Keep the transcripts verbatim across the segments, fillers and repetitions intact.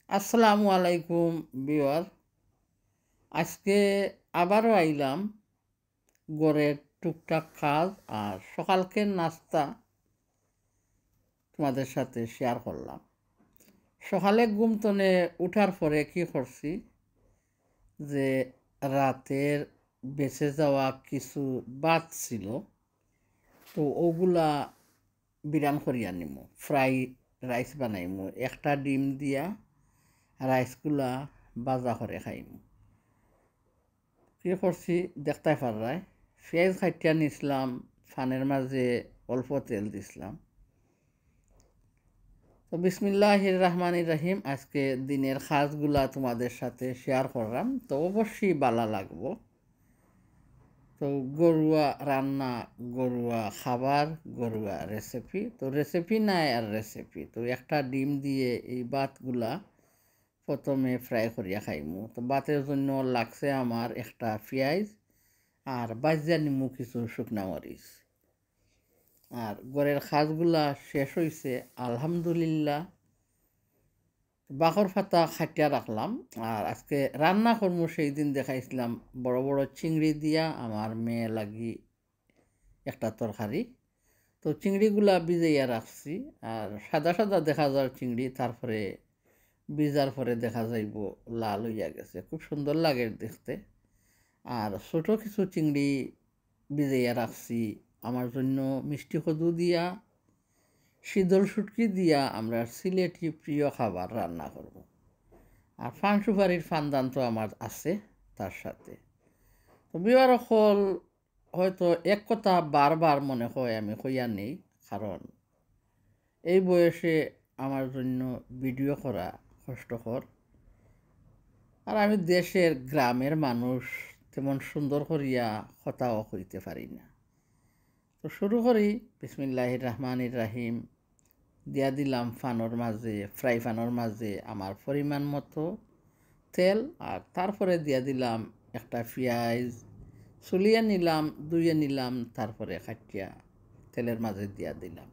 আসসালামু আলাইকুম ভিউয়ার। আজকে আবারও আইলাম ঘরের টুকটাক কাজ আর সকালকের নাস্তা তোমাদের সাথে শেয়ার করলাম। সকালে ঘুম তনে উঠার পরে কি করছি, যে রাতের বেঁচে যাওয়া কিছু ভাত ছিল, তো ওগুলা বিরান করিয়া নিমু, ফ্রাই রাইস বানাইমু, একটা ডিম দিয়া রাইসগুলা ভাজা করে খাইমু। কি করছি দেখতায় পাররায়, পিয়াইজ কাটিয়া নিছলাম, ফানের মাঝে অল্প তেল দিছলাম। তো বিসমিল্লাহির রহমানির রহিম, আজকে দিনের কাজগুলা তোমাদের সাথে শেয়ার করলাম, তো অবশ্যই ভালা লাগবো। তো ঘরোয়া রান্না, ঘরোয়া খাবার, ঘরোয়া রেসিপি। তো রেসিপি নাই আর রেসিপি। তো একটা ডিম দিয়ে এই ভাতগুলা প্রথমে ফ্রাই করিয়া খাইমু। তো ভাতের জন্য লাগছে আমার একটা পিয়াইজ আর ভাজিয়া নিমু কিছু শুকনা মরিচ। আর ঘরের কাজগুলা শেষ অইছে, আলহামদুলিল্লাহ। বাখর পাতা কাটিয়া রাখলাম। আর আজকে রান্না করমু, সেই দিন দেখাইছিলাম বড় বড় চিংড়ি দিয়া আমার মেয়ে লাগি একটা তরকারি। তো চিংড়িগুলা ভিজাইয়া রাখছি, আর সাদা সাদা দেখা যার চিংড়ি, তারপরে ভিজার পরে দেখা যাইবো লাল অইয়া গেছে, খুব সুন্দর লাগে দেখতে। আর ছোট কিছু চিংড়ি ভিজাইয়া রাখছি আমার জন্য মিষ্টি কদু দিয়া, শীতল শুটকি দিয়া আমরা সিলেটি প্রিয় খাবার রান্না করব। আর পান সুপারির পানদান তো আমার আছে তার সাথে। তো ভিউয়ার অকল হয়তো এক কথা বারবার মনে হয় আমি কইয়া নেই, কারণ এই বয়সে আমার জন্য ভিডিও করা কষ্টকর। আর আমি দেশের গ্রামের মানুষ, তেমন সুন্দর করিয়া কথাও কইতে পারি না। তো শুরু করি, বিসমিল্লাহির রহমানির রাহিম। দিয়া দিলাম পানর মাঝে, ফ্রাই পানর মাঝে আমার পরিমাণ মতো তেল, আর তারপরে দিয়া দিলাম একটা পিয়াইজ, ছুলিয়া নিলাম, ধুইয়া নিলাম, তারপরে কাটিয়া তেলের মাঝে দিয়া দিলাম।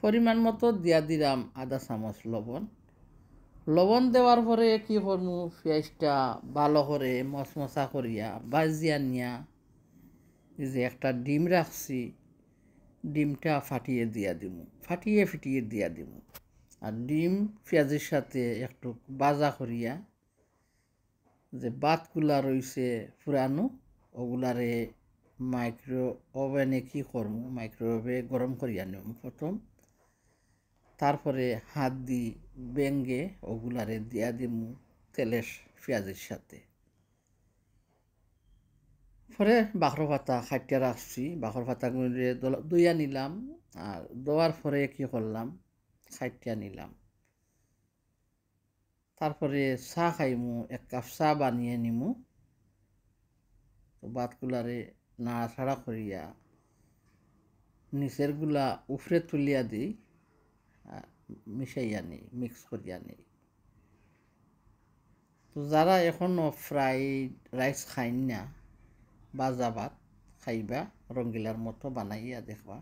পরিমাণ মতো দিয়া দিলাম আধা চামচ লবণ। লবণ দেওয়ার পরে কি করমু, পিয়াইজটা ভালো করে মচমচা করিয়া ভাজিয়া নিয়া এই যে একটা ডিম রাখছি, ডিমটা ফাটিয়ে দিয়া দিমু, ফাটিয়ে ফিটিয়ে দিয়া দিমু। আর ডিম পিয়াজের সাথে একটু ভাজা করিয়া যে ভাতগুলা রইছে পুরানো, ওগুলারে মাইক্রো ওভেনে কি করমু, মাইক্রোওয়েভে গরম করিয়া নিমু প্রথম। তারপরে হাত দি বেঙ্গে ওগুলারে দিয়া দিমু তেলের পিয়াজের সাথে। পরে বাখর পাতা কাটিয়া রাখছি, বাখর পাতাগুলিরে দল-, ধুইয়া নিলাম, আর ধোয়ার পরে কি করলাম, কাটিয়া নিলাম। তারপরে চা খাইমু, এক কাপ চা বানিয়ে নিমু। তো ভাতগুলারে নাড়াচাড়া করিয়া নিচের গুলা উপরে তুলিয়া দিই, আর মিশাইয়া নেই, মিক্স করিয়া নেই। তো যারা এখনো ফ্রাইড রাইস খাইন না, ভাজা ভাত খাইবা, রঙ্গিলার মতো বানাইয়া দেখবা।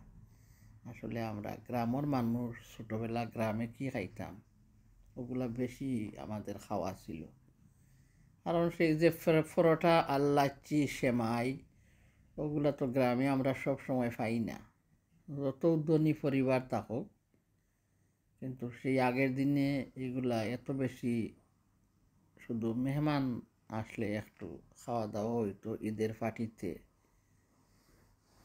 আসলে আমরা গ্রামের মানুষ, ছোটবেলা গ্রামে কি খাইতাম, ওগুলা বেশি আমাদের খাওয়া ছিল। কারণ সেই যে ফর-, পরোটা আর লাচ্ছি, সেমাই, ওগুলা তো গ্রামে আমরা সব সময় পাই না, যত ধনী পরিবার থাকুক। কিন্তু সেই আগের দিনে এগুলা এত বেশি, শুধু মেহমান আসলে একটু খাওয়া দাওয়া হইতো ঈদের পার্টিতে।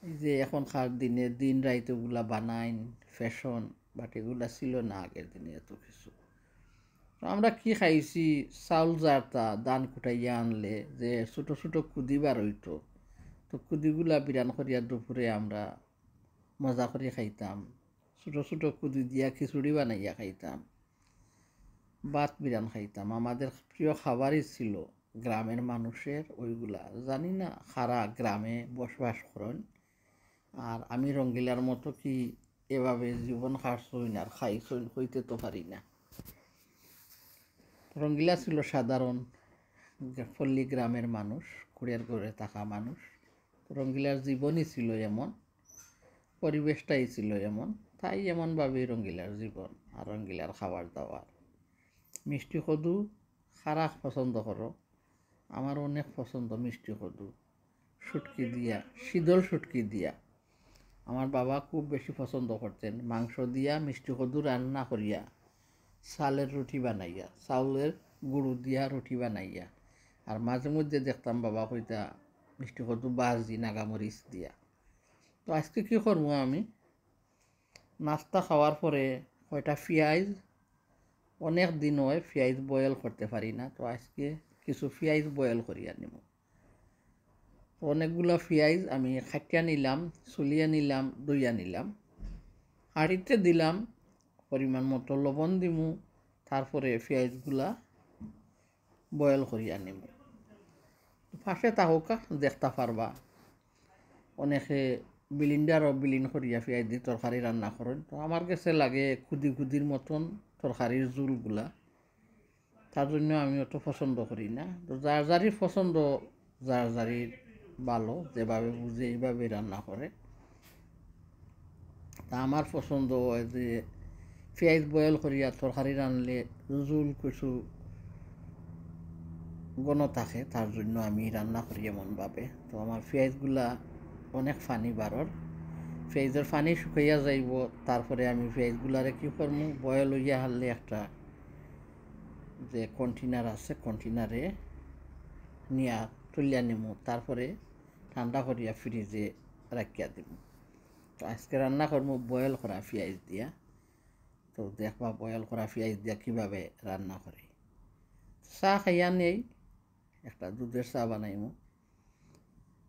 এই যে এখনকার দিনে দিন রাইত ওগুলা বানাইন, ফ্যাশন, বাট এগুলা ছিল না আগের দিনে এত কিছু। তো আমরা কি খাইছি, চাউল জারতা, ধান কুটাইয়া আনলে যে ছোট ছোট কুদি বার হইতো, তো কুদিগুলা বিরান করিয়া দুপুরে আমরা মজা করি খাইতাম। ছোট ছোট কুদি দিয়া খিচুড়ি বানাইয়া খাইতাম, ভাত বিরান খাইতাম। আমাদের প্রিয় খাবারই ছিল গ্রামের মানুষের ওইগুলা। জানি না কারা গ্রামে বসবাস করেন, আর আমি রঙ্গিলার মতো কি এভাবে জীবন কাটছইন আর খাইছইন, কইতে তো পারি না। রঙ্গিলা ছিল সাধারণ পল্লী গ্রামের মানুষ, কুড়ের ঘরে থাকা মানুষ। রঙ্গিলার জীবনই ছিল এমন, পরিবেশটাই ছিল এমন, তাই এমনভাবেই রঙ্গিলার জীবন আর রঙ্গিলার খাবার দাবার। মিষ্টি কদু কারা পছন্দ করো? আমার অনেক পছন্দ মিষ্টি কদু, শুটকি দিয়া, শীতল শুটকি দিয়া। আমার বাবা খুব বেশি পছন্দ করতেন মাংস দিয়া মিষ্টি কদু রান্না করিয়া, চালের রুটি বানাইয়া, চাউলের গুঁড়ো দিয়া রুটি বানাইয়া। আর মাঝে মধ্যে দেখতাম বাবা কইতা মিষ্টি কদু ভাজি নাগামরিচ দিয়া। তো আজকে কি করবো আমি, নাস্তা খাওয়ার পরে কয়টা পিয়াইজ, অনেক দিন হয় পিয়াইজ বয়েল করতে পারি না, তো আজকে কিছু পিয়াইজ বয়েল করিয়া নিমু। তো অনেকগুলা পিয়াইজ আমি কাটিয়া নিলাম, ছুলিয়া নিলাম, ধুইয়া নিলাম। হাঁড়িতে দিলাম, পরিমাণ মতো লবণ দিমু, তারপরে পিয়াইজগুলা বয়েল করিয়া নিমু। পাশে থাকউক্কা, দেখতা পারবা। অনেকে ব্লিন্ডারও ব্লিন করিয়া পিয়াইজ দি তরকারি রান্না করইন। তো আমার গেছে লাগে কুদি কুদির মতন তরকারির ঝুলগুলা, তার জন্য আমি অত পছন্দ করি না। তো যার যারই পছন্দ, যার যারই ভালো, যেভাবে বুঝে এইভাবে রান্না করে। তা আমার পছন্দ হয় যে পিয়াইজ বয়েল করিয়া তরকারি রানলে ঝুল কিছু ঘন থাকে, তার জন্য আমি রান্না করি এমনভাবে। তো আমার পিয়াইজগুলা অনেক পানি বারর, পিয়াইজর পানি শুকাইয়া যাইব, তারপরে আমি পিয়াইজগুলারে কি করমু, বয়েল হইয়া হারলে একটা যে কন্টেনার আছে, কন্টেনারে নিয়া তুলিয়া নিমু, তারপরে ঠান্ডা করিয়া ফ্রিজে রাখিয়া দিমু। তো আজকে রান্না করমু বয়েল করা পিয়াইজ দিয়া। তো দেখবা বয়েল করা পিয়াইজ দিয়া কিভাবে রান্না করি। চা খাইয়া নেই, একটা দুধের চা বানাইমু।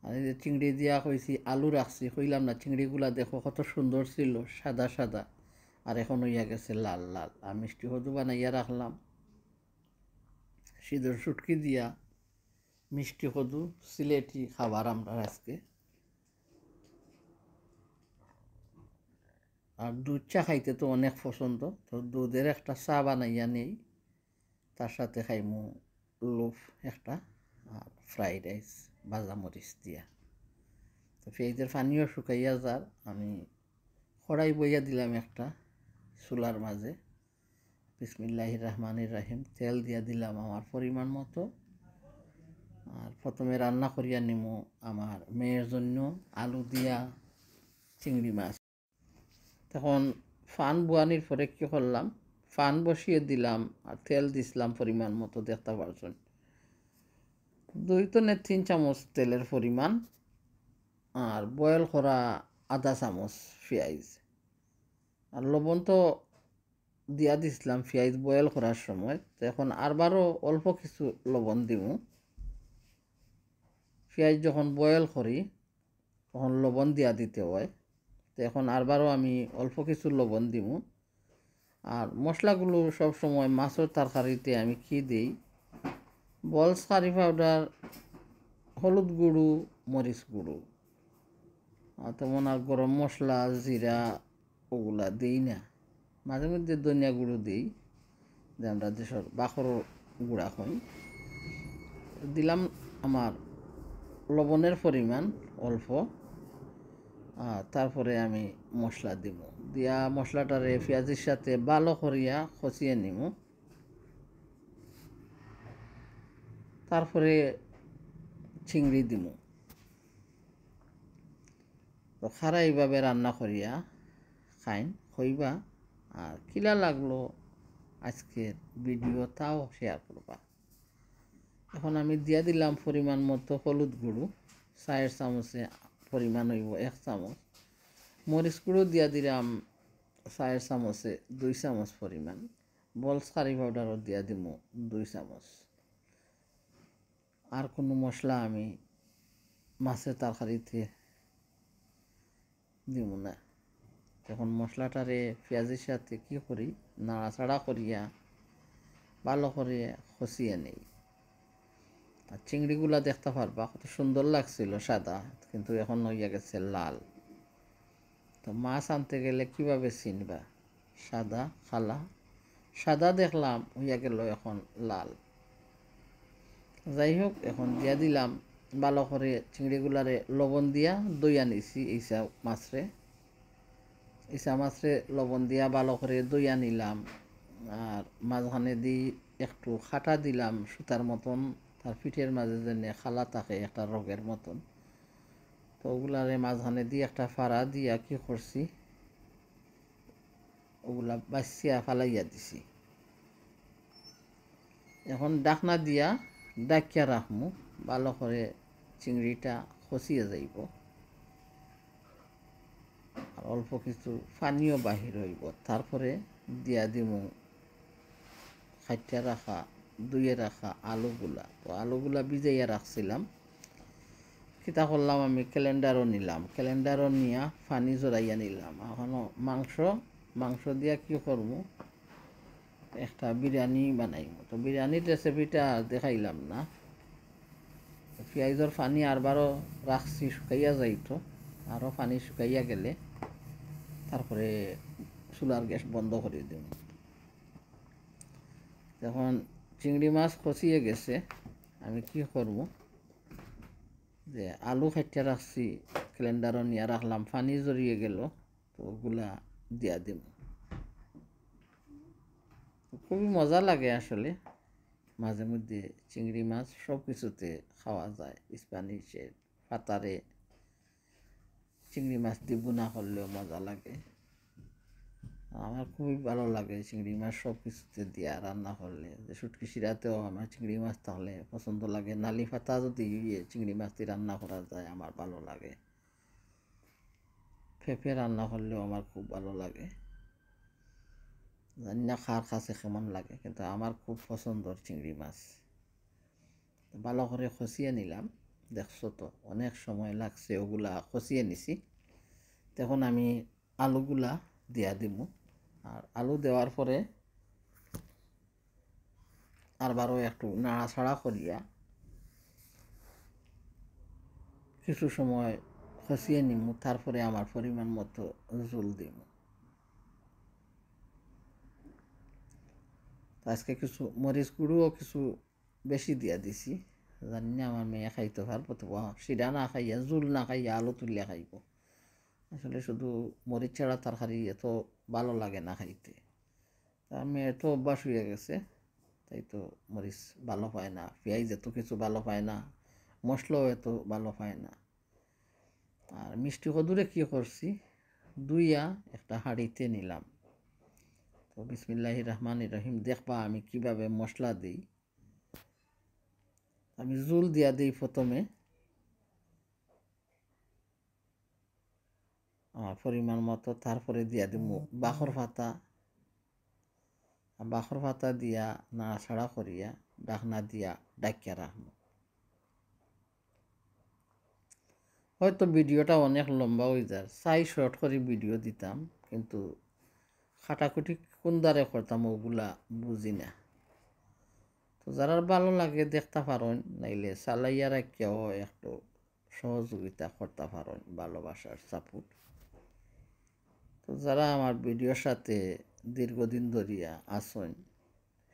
আর এই যে চিংড়ি দিয়া কইছি, আলু রাখছি, কইলাম না, চিংড়িগুলা দেখো কত সুন্দর ছিল, সাদা সাদা, আর এখন হইয়া গেছে লাল লাল। আর মিষ্টি কদু বানাইয়া রাখলাম, শীতল শুটকি দিয়া মিষ্টি কদু, সিলেটি খাবার আমরা আজকে। আর দুধ চা খাইতে তো অনেক পছন্দ, তো দুধের একটা চা বানাইয়া নেই, তার সাথে খাইমু লোফ একটা, আর ফ্রাইড রাইস ভাজা মরিচ দিয়া। তো পিয়াইজর পানিও শুকাইয়া যার, আমি কড়াই বইয়া দিলাম একটা চুলার মাঝে। বিসমিল্লাহির রহমানির রহিম। তেল দিয়া দিলাম আমার পরিমাণ মতো। আর প্রথমে রান্না করিয়া নিমু আমার মেয়ের জন্য আলু দিয়া চিংড়ি মাছ। তখন ফান বুয়ানির পরে কি করলাম, ফান বসিয়ে দিলাম আর তেল দিছিলাম পরিমাণ মতো, দেখতে পারছেন দুই তনে তিন চামচ তেলের পরিমাণ, আর বয়েল করা আধা চামচ পিয়াইজ। আর লবণ তো দিয়া দিছিলাম পিয়াইজ বয়েল করার সময়, তো এখন আরবারও অল্প কিছু লবণ দিমু। পিয়াইজ যখন বয়েল করি তখন লবণ দিয়া দিতে হয়, তো এখন আরবারও আমি অল্প কিছু লবণ দিমু। আর মশলাগুলো সব সময় মাছর তরকারিতে আমি কি দেই, বলস কারি পাউডার, হলুদ গুঁড়ো, মরিচ গুঁড়ো, আর তেমন আর গরম মশলা, জিরা, ওগুলা দেই না। মাঝে মধ্যে ধনিয়া গুঁড়ো দেই, যে আমরা দেশর বাখর গুঁড়া কই। দিলাম আমার লবণের পরিমাণ অল্প, আর তারপরে আমি মশলা দিব। দিয়া মশলাটারে পিয়াজের সাথে ভালো করিয়া কষিয়ে নিমু। তারপরে চিংড়ি দিমু। তো কারা এইভাবে রান্না করিয়া খাইন, কইবা। আর কিলা লাগলো আজকের ভিডিও, তাও শেয়ার করবা। এখন আমি দিয়া দিলাম পরিমাণ মতো হলুদ গুঁড়ো, চায়ের চামচে পরিমাণ হইব এক চামচ। মরিচ গুঁড়ো দিয়া দিলাম চায়ের চামচে দুই চামচ পরিমাণ। বলস কারি পাউডারও দিয়া দিমু দুই চামচ। আর কোনো মশলা আমি মাছের তরকারিতে দিব না। এখন মশলাটারে পিয়াজের সাথে কি করি, নাড়াচাড়া করিয়া ভালো করে কষিয়ে নেই। আর চিংড়িগুলা দেখতে পারবা কত সুন্দর লাগছিল সাদা, কিন্তু এখন হইয়া গেছে লাল। তো মাছ আনতে গেলে কিভাবে চিনবা সাদা কালা? সাদা দেখলাম, হইয়া গেল এখন লাল। যাই হোক, এখন দিয়া দিলাম ভালো করে চিংড়িগুলারে লবণ দিয়া ধইয়া নিছি। ইসা মাছরে, ইসা মাছরে লবণ দিয়া ভালো করে ধইয়া নিলাম। আর মাঝখানে দি একটু কাটা দিলাম সুতার মতন, তার পিঠের মাঝে যেন খালা থাকে একটা রগের মতন। তো ওগুলারে মাঝখানেদি একটা ফাড়া দিয়া কি করছি, ওগুলা বাছিয়া ফালাইয়া দিছি। এখন ঢাকনা দিয়া ঢাকিয়া রাখমু, ভালো করে চিংড়িটা খসিয়া যাইবো, আর অল্প কিছু পানিও বাহির অইবো। তারপরে দিয়া দিমু কাটিয়া রাখা, ধুইয়া রাখা আলুগুলা। তো আলুগুলা ভিজাইয়া রাখছিলাম। কিতা করলাম, আমি calendar-ও নিলাম, calendar-ও নিয়া পানি ঝরাইয়া নিলাম। এখনো মাংস, মাংস দিয়া কি করমু, একটা বিরিয়ানি বানাইমু। তো বিরিয়ানির recipe-টা আর দেখাইলাম না। পিয়াইজর পানি আরবারও রাখছি, শুকাইয়া যাইতো, আরও পানি শুকাইয়া গেলে তারপরে চুলার গ্যাস বন্ধ করি দিমু। এখন চিংড়ি মাছ খসিয়ে গেছে, আমি কি করমু, যে আলু কাটিয়া রাখছি, calendar-ও নিয়া রাখলাম, পানি ঝরিয়ে গেল, তো ওগুলা দিয়া দিমু। খুবই মজা লাগে আসলে, মাঝে মধ্যে চিংড়ি মাছ সব কিছুতে খাওয়া যায়, স্প্যানিশের পাতারে চিংড়ি মাছ দিয়ে ভুনা করলেও মজা লাগে। আমার খুবই ভালো লাগে চিংড়ি মাছ সব কিছুতে দিয়া রান্না করলে। যে শুটকি শিরাতেও আমার চিংড়ি মাছ থাকলে পছন্দ লাগে। নালি পাতা যদি ইয়ে চিংড়ি মাছ দিয়ে রান্না করা যায়, আমার ভালো লাগে। পেঁপে রান্না করলেও আমার খুব ভালো লাগে। জানি না কার কাছে কেমন লাগে, কিন্তু আমার খুব পছন্দর চিংড়ি মাছ। তো ভালো করে খসিয়ে নিলাম, দেখছো তো অনেক সময় লাগছে, ওগুলা খসিয়ে নিছি। তো এখন আমি আলুগুলা দিয়া দিমু, আর আলু দেওয়ার পরে আরবারও একটু নাড়াচাড়া করিয়া কিছু সময় খসিয়ে নিমু, তারপরে আমার পরিমাণ মতো ঝোল দিমু। তো আজকে কিছু মরিচ গুঁড়োও কিছু বেশি দিয়া দিছি, জানি না আমার মেয়ে খাইতো পারবো তো, বা শিরা না খাইয়া, ঝোল না খাইয়া আলু তুলিয়া খাইবো। আসলে শুধু মরিচ ছাড়া তরকারি এত ভালো লাগে না খাইতে। তার মেয়ের তো অভ্যাস হইয়া গেছে, তাই তো মরিচ ভালো পায় না, পিয়াইজ এত কিছু ভালো পায় না, মশলাও এত ভালো পায় না। আর মিষ্টি কদুরে কি করছি, ধুইয়া একটা হাঁড়িতে নিলাম। তো বিসমিল্লাহির রহমানির রহিম, দেখবা আমি কিভাবে মশলা দেই। আমি ঝোল দিয়া দেই প্রথমে, আমার পরিমাণ মতো, তারপরে দিয়া দিমু বাখর পাতা। আর বাখর পাতা দিয়া নাড়াচাড়া করিয়া ঢাকনা দিয়া ঢাকিয়া রাখমু। হয়তো ভিডিওটা অনেক লম্বা হয়ে যার, চাই short করে ভিডিও দিতাম, কিন্তু কাটাকুটি কোন ধারে করতাম ওগুলা বুঝি না। তো যারার ভালো লাগে দেখতা পারইন, নাইলে চালাইয়া রাখিয়াও একটু সহযোগিতা করতা পারইন, ভালোবাসার support। তো যারা আমার ভিডিওর সাথে দীর্ঘদিন ধরিয়া আছইন,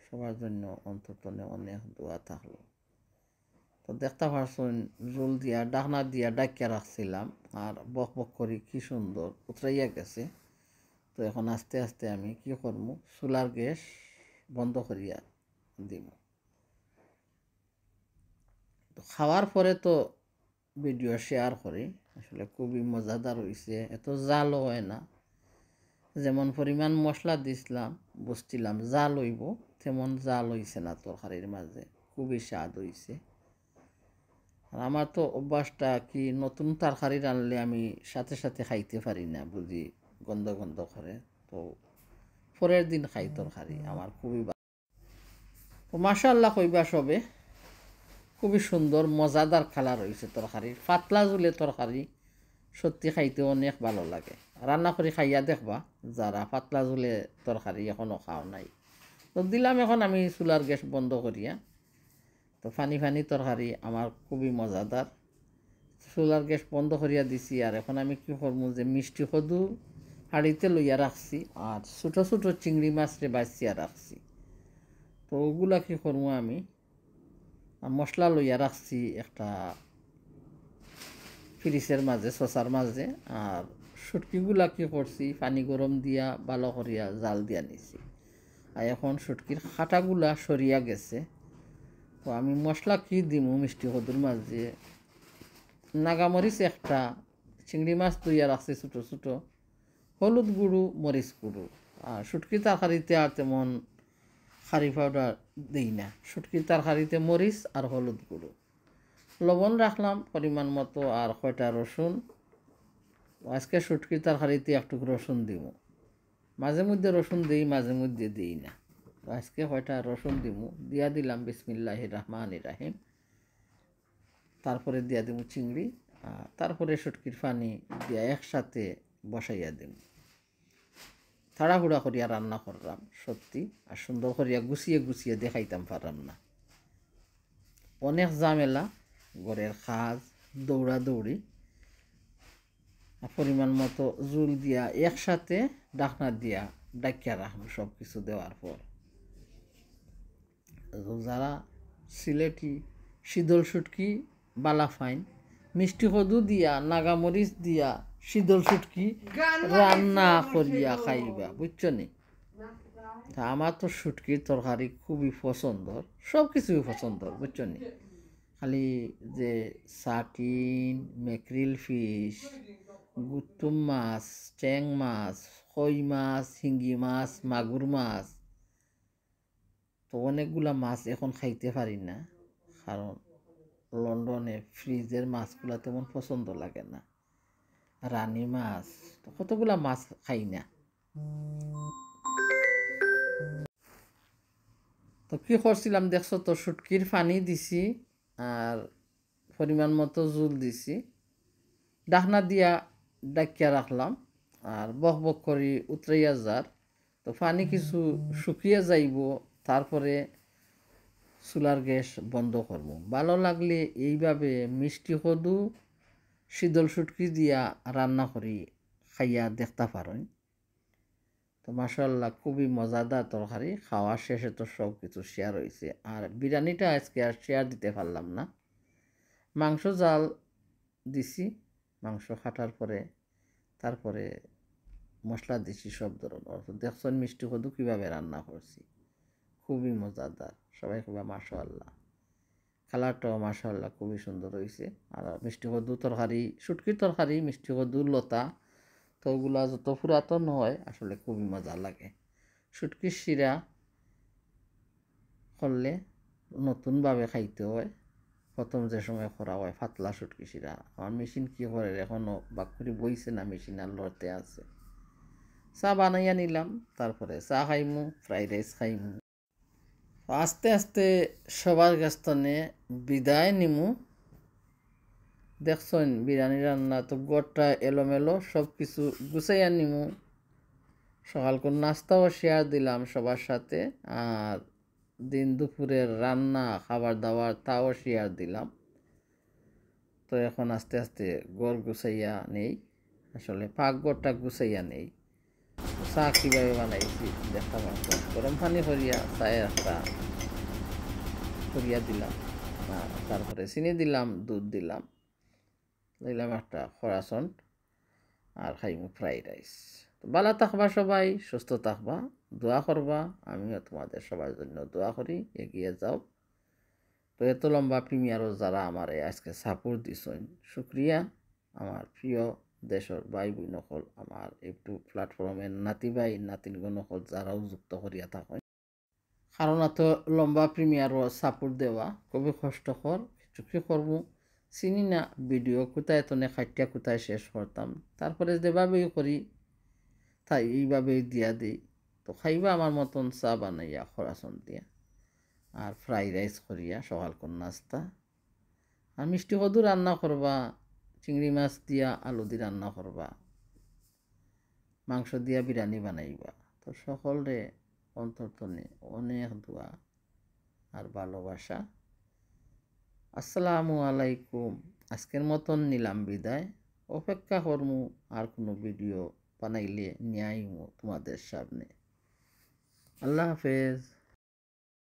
সবার জন্য অন্তরতনে অনেক দোয়া থাকলো। তো দেখতা পারছইন, ঝোল দিয়া, ঢাকনা দিয়া ঢাকিয়া রাখছিলাম, আর বক বক করি কি সুন্দর উতরাইয়া গেছে। তো এখন আস্তে আস্তে আমি কি করমু, চুলার গ্যাস বন্ধ করিয়া দিমু। তো খাওয়ার পরে তো ভিডিও share করি, আসলে খুবই মজাদার হইছে, এত ঝালও হয় না। যেমন পরিমাণ মশলা দিছিলাম, বুঝছিলাম ঝাল হইবো, তেমন ঝাল হইছে না তরকারির মাঝে, খুবই স্বাদ হইছে। আর আমার তো অভ্যাসটা কি, নতুন তরকারি রানলে আমি সাথে সাথে খাইতে পারি না, বুঝি গন্ধ গন্ধ করে, তো পরের দিন খাই তরকারি, আমার খুবই তো মাশাআল্লাহ কইবা সবে, খুবই সুন্দর মজাদার কালার হইছে তরকারির। পাতলা ঝুলে তরকারি সত্যি খাইতে অনেক ভালো লাগে। রান্না করি খাইয়া দেখবা, যারা পাতলা ঝুলে তরকারি এখনো খাও নাই। তো দিলাম এখন আমি চুলার গ্যাস বন্ধ করিয়া। তো পানি পানি তরকারি আমার খুবই মজাদার। চুলার গ্যাস বন্ধ করিয়া দিছি। আর এখন আমি কি করমু, যে মিষ্টি কদু হাঁড়িতে লইয়া রাখছি, আর ছোট ছোট চিংড়ি মাছরে বাছিয়া রাখছি। তো ওগুলা কি করমু আমি, আর মশলা লইয়া রাখছি একটা ফ্রিজের মাঝে, ছচার মাঝে। আর শুটকিগুলা কি করছি, পানি গরম দিয়া ভালো করিয়া জাল দিয়া নিছি। আর এখন শুটকির কাঁটাগুলা সরিয়া গেছে। তো আমি মশলা কি দিমু মিষ্টি কদুর মাঝে? নাগামরিচ একটা, চিংড়ি মাছ ধুইয়া রাখছি ছোটো ছোটো, হলুদ গুঁড়ো, মরিচ গুঁড়ো। আর শুটকির তরকারিতে আর তেমন কারি পাউডার দেই না, শুটকির তরকারিতে মরিচ আর হলুদ গুঁড়ো। লবণ রাখলাম পরিমাণ মতো, আর কয়টা রসুন। আজকে শুটকির তরকারিতে একটুক রসুন দিমু। মাঝে মধ্যে রসুন দেই, মাঝে মধ্যে দেই না। তো আজকে কয়টা রসুন দিমু, দিয়া দিলাম বিসমিল্লাহির রহমানির রহিম। তারপরে দিয়া দিমু চিংড়ি, আর তারপরে শুটকির পানি দিয়া একসাথে বসাইয়া দিমু। তাড়াহুড়া করিয়া রান্না করলাম সত্যি, আর সুন্দর করিয়া গুছিয়ে গুছিয়ে দেখাইতাম পারলাম না। অনেক ঝামেলা, ঘরের কাজ, দৌড়াদৌড়ি। আর পরিমাণ মতো জুল দিয়া একসাথে ঢাকনা দিয়া ঢাকিয়া রাখবো সব কিছু দেওয়ার পর। তো যারা সিলেটি শীতল শুটকি বালা পাইন, মিষ্টি কদু দিয়া, নাগামরিচ দিয়া শীতল শুটকি রান্না করিয়া খাইবা, বুঝছো নি? তা আমার তো শুটকির তরকারি খুবই পছন্দর, সব কিছুই পছন্দর, বুঝছো নি? খালি যে সার্ডিন, ম্যাকরিল ফিশ, গুতুম মাছ, চেং মাছ, কই মাছ, হিঙ্গি মাছ, মাগুর মাছ, তো অনেকগুলা মাছ এখন খাইতে পারি না, কারণ লন্ডনে ফ্রিজের মাছগুলা তেমন পছন্দ লাগে না। রানী মাছ, তো কতগুলা মাছ খাই না। তো কি করছিলাম দেখছো তো, শুটকির পানি দিছি আর পরিমাণ মতো জুল দিছি, ঢাকনা দিয়া ঢাকিয়া রাখলাম। আর বক বক করি উতরাইয়া যার, তো পানি কিছু শুকিয়ে যাইব, তারপরে চুলার গ্যাস বন্ধ করব। ভালো লাগলে এইভাবে মিষ্টি কদু শীতল শুটকি দিয়া রান্না করি খাইয়া দেখতা পারইন। তো মাশাআল্লাহ, খুবই মজাদার তরকারি। খাওয়া শেষে তো সব কিছু শেয়ার হইছে, আর বিরিয়ানিটা আজকে আর শেয়ার দিতে পারলাম না। মাংস জাল দিছি, মাংস কাটার পরে তারপরে মশলা দিছি সব ধরনের। তো দেখছেন মিষ্টি কদু কীভাবে রান্না করছি, খুবই মজাদার। সবাই কইবা মাশাআল্লাহ। কালারটাও মাশাআল্লাহ খুবই সুন্দর হইছে। আর মিষ্টি কদু তরকারি, শুটকির তরকারি, মিষ্টি কদু লতা, তো ওগুলা যত পুরাতন হয় আসলে খুবই মজা লাগে। শুটকির শিরা করলে নতুনভাবে খাইতে হয়। প্রথম যে সময় করা হয় পাতলা শুটকি শিরা, আমার মেশিন কি করে, এখনো বাক্কুরি বইছে না, মেশিন আর লড়তে আছে। চা বানাইয়া নিলাম, তারপরে চা খাইমু, ফ্রাইড রাইস খাইমু। আস্তে আস্তে সবার গেছ তনে বিদায় নিমু। দেখছইন বিরিয়ানি রান্না তো ঘরটা এলোমেলো, সব কিছু গুছাইয়া নিমু। সকালকুর নাস্তাও শেয়ার দিলাম সবার সাথে, আর দিন দুপুরের রান্না, খাবার দাবার, তাও শেয়ার দিলাম। তো এখন আস্তে আস্তে ঘর গুছাইয়া নেই, আসলে পাকঘরটা গুছাইয়া নেই। চা কীভাবে বানাইছি দেখতাম। এখন গরম পানি করিয়া চায়ের একটা করিয়া দিলাম, আর তারপরে চিনি দিলাম, দুধ দিলাম, দিলাম একটা খোরাসন, আর খাইমু ফ্রাইড রাইস। তো ভালা থাকবা সবাই, সুস্থ থাকবা, দোয়া করবা, আমিও তোমাদের সবার জন্য দোয়া করি, এগিয়ে যাও। তো এত লম্বা প্রিমিয়ারও যারা আমারে আজকে সাপোর্ট দিছইন, শুক্রিয়া। আমার প্রিয় দেশর ভাই বইন অকল, আমার ইউটিউব প্ল্যাটফর্মে নাতি ভাই নাতিনগণ অকল যারাও যুক্ত করিয়া থাকইন, কারণ এত লম্বা প্রিমিয়ারও সাপোর্ট দেওয়া খুবই কষ্টকর। কিছু কি করবো, চিনি না ভিডিও কোথায় তনে কাটিয়া কোথায় শেষ করতাম। তারপরে যেভাবেই করি, তাই এইভাবেই দিয়া দেই। তো খাইবা আমার মতন চা বানাইয়া খোরাসন দিয়া, আর ফ্রাইড রাইস করিয়া সকালকুর নাস্তা, আর মিষ্টি কদু রান্না করবা, চিংড়ি মাছ দিয়া আলু দি রান্না করবা, মাংস দিয়া বিরিয়ানি বানাইবা। তো সকলরে অন্তর তনে অনেক দোয়া আর ভালোবাসা। আসসালামু আলাইকুম। আজকের মতন নিলাম বিদায়। অপেক্ষা করমু আর কোনো ভিডিও বানাইলে নিয়ে আইমু তোমাদের সামনে। আল্লাহ হাফেজ।